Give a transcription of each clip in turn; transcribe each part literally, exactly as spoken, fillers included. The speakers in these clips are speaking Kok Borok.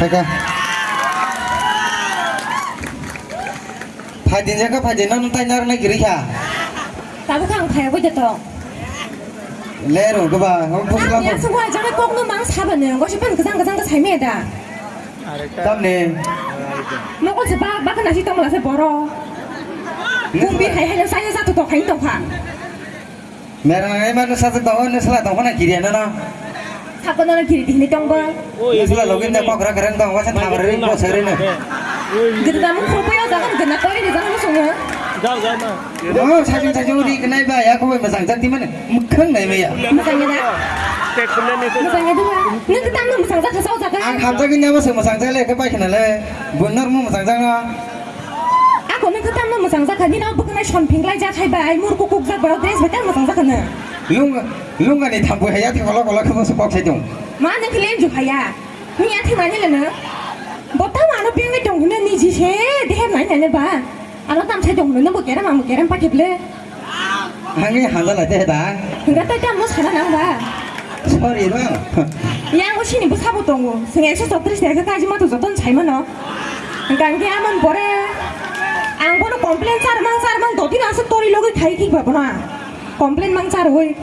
Thaka. Phaidin jaka phaidin nang tai nar nai giri kha. Tabuk ang phai bai jato. Lero goba, hom pusla Ang ya ko. Sungwa jana kok no mang saba ne, gosi pan gajang gajang ga sai me da. Tamni. Mokol se ba, ba kana si tong la se boro. Kumbi hai hai sai sa to to khai to kha. Merang ai ma nusajak tongo, nusla tongphana kiriya nono. Sabo nono kiri tihni tongbo. Nusla login da kokra kereng tong, wasa thamar ring bo sari no. Gede damu khurupui o jagan gena kori de jagan sungo. Jao, jao, ma. Oh, sajung sajung ri kenai ba, ya koboi masang jati mane, mukhang nai maya. Masang ya da? Masang ya da ba? Nung ketam nung masang jaka sao jaka. Ang hamjagin ya masang masang jale, ke pai kena le, bunar mu masang jang no. Ako nung ketamno mwchang jakha, nini o bwkhanai son phinglai jak hai bai, murku kukjak borok dress bai tamo mwchang jakha nung. Lung-, lungani thampui haya thik kolok kolok khe masa kok sai tong. Ma nung khe lenju haya. Ni a thik mani le nung. Bo tamo ano bengwi tong hwnwi niji se deher nai nai le ba. Ano tam sai tong hwnwi nung bo kerem ang bo kerem pakhe ble. Angni hanja lai te da. Hingga tai tamo sana nang ba. Sorry no. Yang o sini bwsa bo tongo. Sing ekso chowtris taka kaji ma to joton sai mano. Hingga hingke amon pore. Ang bono complain char mang char mang doti na asuk tori logi khai thik ba bono. Complain mang char oi.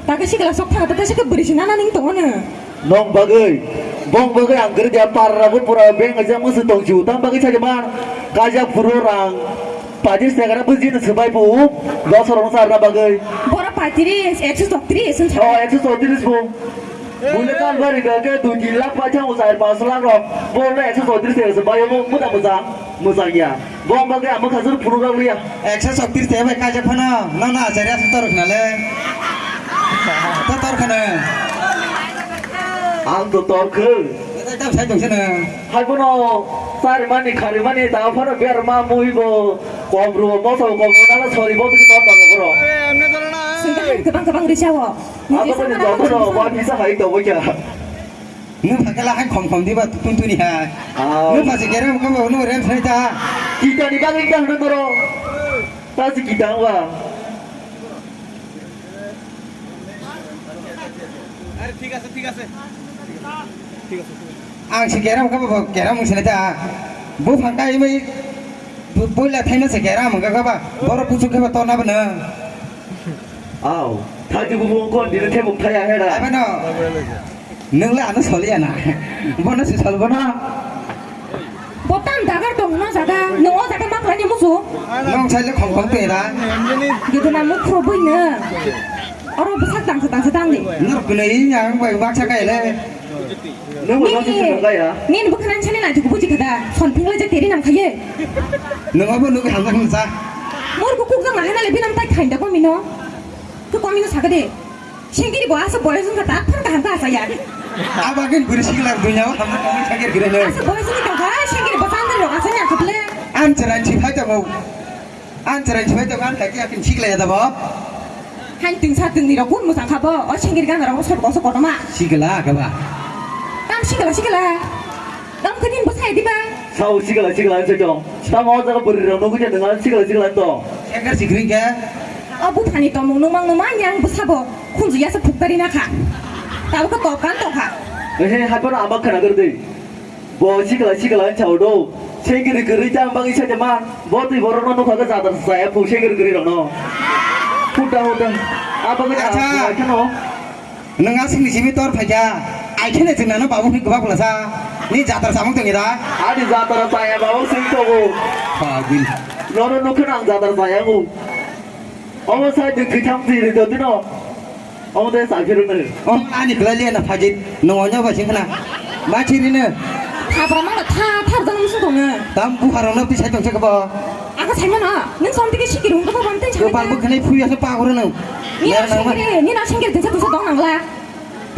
Taka sikla sok thang ta sik beri sinana ning tongo ne. Nong bagwi, bong bagwi ang gari dia parra pun pura beng aja musu tong ju. Tam bagwi saja man. Kaja puru rang. Pajis tegara buji na sebai bu. Dos orang sarna bagwi. Bora patiri, ekso chowtris. Oh, ekso chowtris bu. Bule kan bari ga ke dui tin lakh pacha usai pas lakh rok. Bole ekso chowtris tegara sebai bu muda muda. Mujang ya. Bong bagwi ang bwkha jor phuru rok liya. Ekso chowtris te bai kaijak phano, nono achari aswk torok khna le. To tor khna. Ang to tor khw. Tam sai tong sene. Hai bono sari mani khari mani ta phano ber ma mui bo kom ru bo so kom ru na sori bo bisi tor tong bro. Sungkha han kwbang kwbang risa o. Abo ko ni joto no wa bisa hai to bo kya. Nung phakela hai khom khom diba tun tuni hai. Au. Nung phasi kerem kama nung rem sai ta. Kita ni bagwi ta hunu toro. Ta si kita wa. Are thik ase, thik ase. Thik ase. Ang si kerem kama bo kerem sai ta. Bu phangka imai bu la thaina se kerem kama ba. Boro pusu kama to na bana. Au. Thati bu bu kon dina thebuk thaya hera. Abano. Nwng le ano soliya na. Bono si sol bono. Botam dagar tong no jaga, nwng o jaga ma khlai ni musu. Nwng sai le khong khong pera. Gidina muk khro bui no. Oro bwsak tangsa tangsa tang ni. Nwng kwnwi yang bai baksa kai le. Nwng bo nasi swnam kaya. Nini bwkha nang sani nai thuku buji khada. Son thing le je teri nang khaye. Nwng obo nwng hamjak hamsa. Mur kukuk jang lahai na le binam tai khain da komino. Ko komino sakade. Sengkiri bo asa boyos wngkha ta, phar kaham ta asa ya. Abagin bwrwi sikla dunya o hamjak hamjak sengkir gire le. Asa boyos wngkha ta, sengkiri bo sandal rok asa ya khaple. An cherai si phai tongo. An cherai si phai tongo, an kaki akin sikla ya da bo. Han tingsa tingni rok kun musang kha bo, o sengkiri gana rok so so kotoma. Sikla ka ba. Tam sikla sikla. Tamo khe nini bwsai diba? Sao sikla sikla se tong. Tamo o jaga bwrwi rok nugwi je nwnga sikla sikla tong. Sengkar sikring khe. O buphani tongmung nungmang nungmang yang bwsabo khunju yasa phuktari na kha. Tabuk khe top kan tong kha. Ehe, hai phano ama khna gor de. Bo sikla sikla wng chao do. Sengkiri kwrwi chang bagwi sa de man. Bo twi borok no nukha khe jadar sa ya phu sengkiri kwrwi rok no. Huda huda. Abo khe Acha. Kheno. Nwng aswkni simi tor phaikha, ai kheno chwng nano babu hinwi kwbak bwlasa, ni jatra chamung tongwi da? Ani jatra chaya babu sing tongo. Pagil. Nono nukhe nang jatra chaya ngu. Omo sai de khitham twi ri dotino. Omo de sa phirung nang. Om ani belai liya na phajit, nwng onyo ba sing khna. Ma chiri no. Thapra mano tha thar jang musu tongo. Tam buharok no twi sai tongsa kabo. Ang khe saimano, nwng som tike sikiri wngkha bo, banteng Kwpal saimano. Bwkhanai phuya se pagoro nwng. Nino Mer nangma. Sengkiri, nino sengkiri tingsa tingsa tong nangla.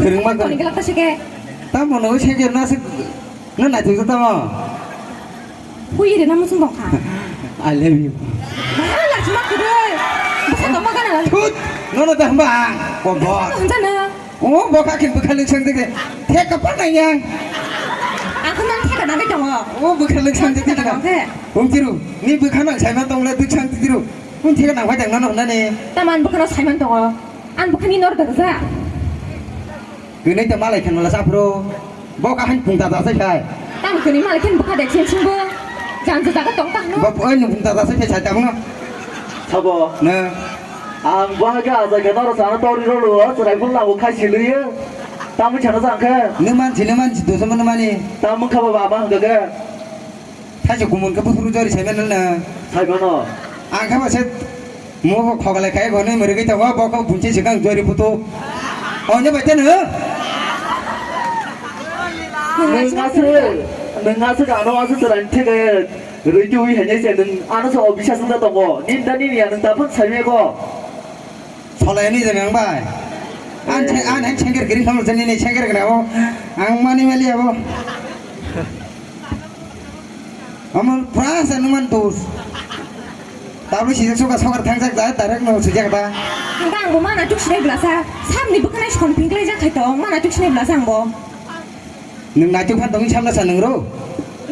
Phwrwngma Toni khe. Gelak ta sike. Tamo no sengkiri no se no naithok tamo. Phuyi rina muchung tongkha. I love you. Maha lachima kwrwi. Bwsa tongma gana. Thut! Nono da hamba ang. Kobor. Hwnjano. O bokha khe bwkha lwksang dikhe. Theka pa nang yang. Ang khe nang theka nangwi tongo. O bwkha lwksang dikhe. Theka nang khe. Hung tiru. Ni bwkha nang saima tong le bwksang tiru. Hung theka nang phai tang nang nani. Taman bwkha no saiman tongo. Ang bwkha ni nor da ja. Kwnwi ta malai khan mala saphro. Bokha han pung ta da sai khai. Tang kuni malik khen bukha dek sing sing bo. Jang je jaga tong tang no. Bap oi nung tata se sai tang no. Sabo. Na. Ang bahai khe ajai khe norok sana tori rolo, chwrai phul nango khai silwi. Tamo chana jang khe. Nung man si, nung man si, dosa man mani. Tamo kha baba ama hwnkha khe. Thaisa kumun khe buphuru jori sai mano na. Sai mano. Ang khe ba se mo bo khogalai khai gone mori gwi tongo, bo kho bunchi sikang jori putu. Onne bai tene. Nwng aswk, nwng aswk ano aswk chwrai theke rwi twi hai se nwng ano so obisas wngya tongo. Nini da nini ya nwng ta phang sai mego. Solai ni jeng ang bai. An the-, an hai sengker giri kham jani ni sengker gra bo. Ang mani mali abo. Amo pura sa numan dos. Tablo sijak suka sokar thangjak da, direct no sijak da. Ang bo mana tuk sinai blasa. Samni bukhanai son pingklai jak khai to, mana tuk sinai blasa ang bo. Nwng naituk phan tongwi samna sa nwng ro?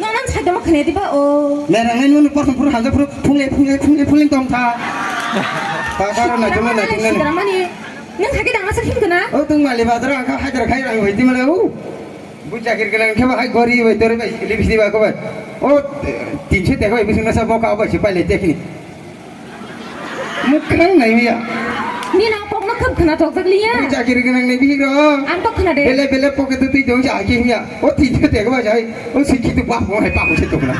Nono side o khne diba o. Merang nai nwng porthom phuru hamjak phuru phungle phungle phungle phungle tong kha. Ta karo naituk nai naituk nai. Mani nwng thagi dang asa khim kana? O tong mali bazar ang kha hajar khai rang hoi di mala o. Bu chakir kana khe ba hai gori bai tori bai lipsi ba ko bai. O tinse te ko bising na sa boka bai si pai le tekni. Mukrang nai ya. Ni na kok no khap khna tok jak liya. Chakiri gnang ni bihik ro. Ang tok khna de. Bele bele pocket tu tong ja ki ya. O tin te te ba jai. O sikhi tu pa mo hai pa mo se to na.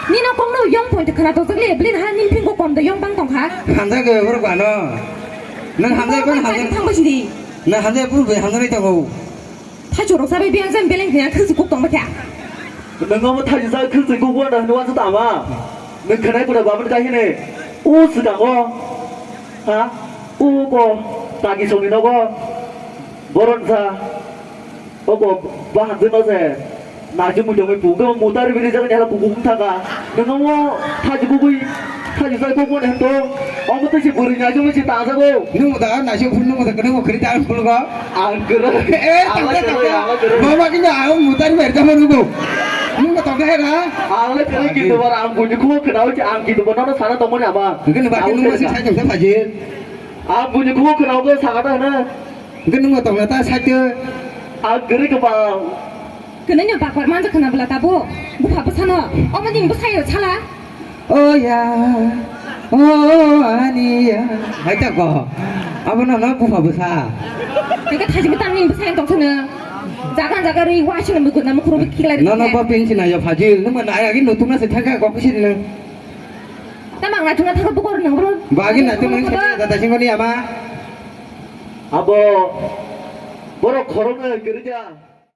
Ni na kok no yong point khna tok jak liya. Beli ha nin ping ko kom da yong bang tong ha. Hamjak ge bor ba no. Nang hamjak ban hamjak. Thang ba sidi. Nang hamjak bur be hamjak ni tongo. Thachu rok sabai biyang jang beleng khe khwswi kuk tong bakha. Nang omo thachu sa khwswi kuk wanda hwnwi wansa tama. Nang khwnai kuda babani kahini. O swkango. Ha? O ko taki songni nogo. Boron sa. O ko bahan jino se. Nachu mui tongwi puk. Mutari bini jaga ni hala kuk kuk thaka. Nang omo thachu kukui. Thachu sa kuk wanda hento. Omo thachu bwrwi nachu mui se ta jago. Nung da nachu phun nung da nung khri ta phun go. Ang kwrwi. Eh, ang tangka, kwrwi, tangka. Ang kwrwi. Mama kini ang mutar ber jama nugo. Nung tangka hera. Ang le kwrwi kintu bar ang buji khuo khna uchi ang kintu bar nono sana tongmani ama. Gini baki nung masih saya jam saya pajir. Ang buji khuo khna ugo sakata na. Gini nung tangka ta saya. Ang kwrwi kebang. Kwnwi no bakbar manjak khna bwla tabo. Bupha bwsano. Omo nini bwsayo sala. O ya, o ani ya. Hai ta ko. Abo no no bupha bwsa. Hingke thaji bwtang ni bwsa yang tong sene. Jaga jaga rwi wa sene mukut na mukuru bi kilai. No no ko pin sina ya Fajil. Nung ma na ya gi nutung na se thangka ko kisi ni. Tamang na thuna thangka bukor nang bro. Bagi na tung ni se da da singoni ama. Abo borok khorok na gerja.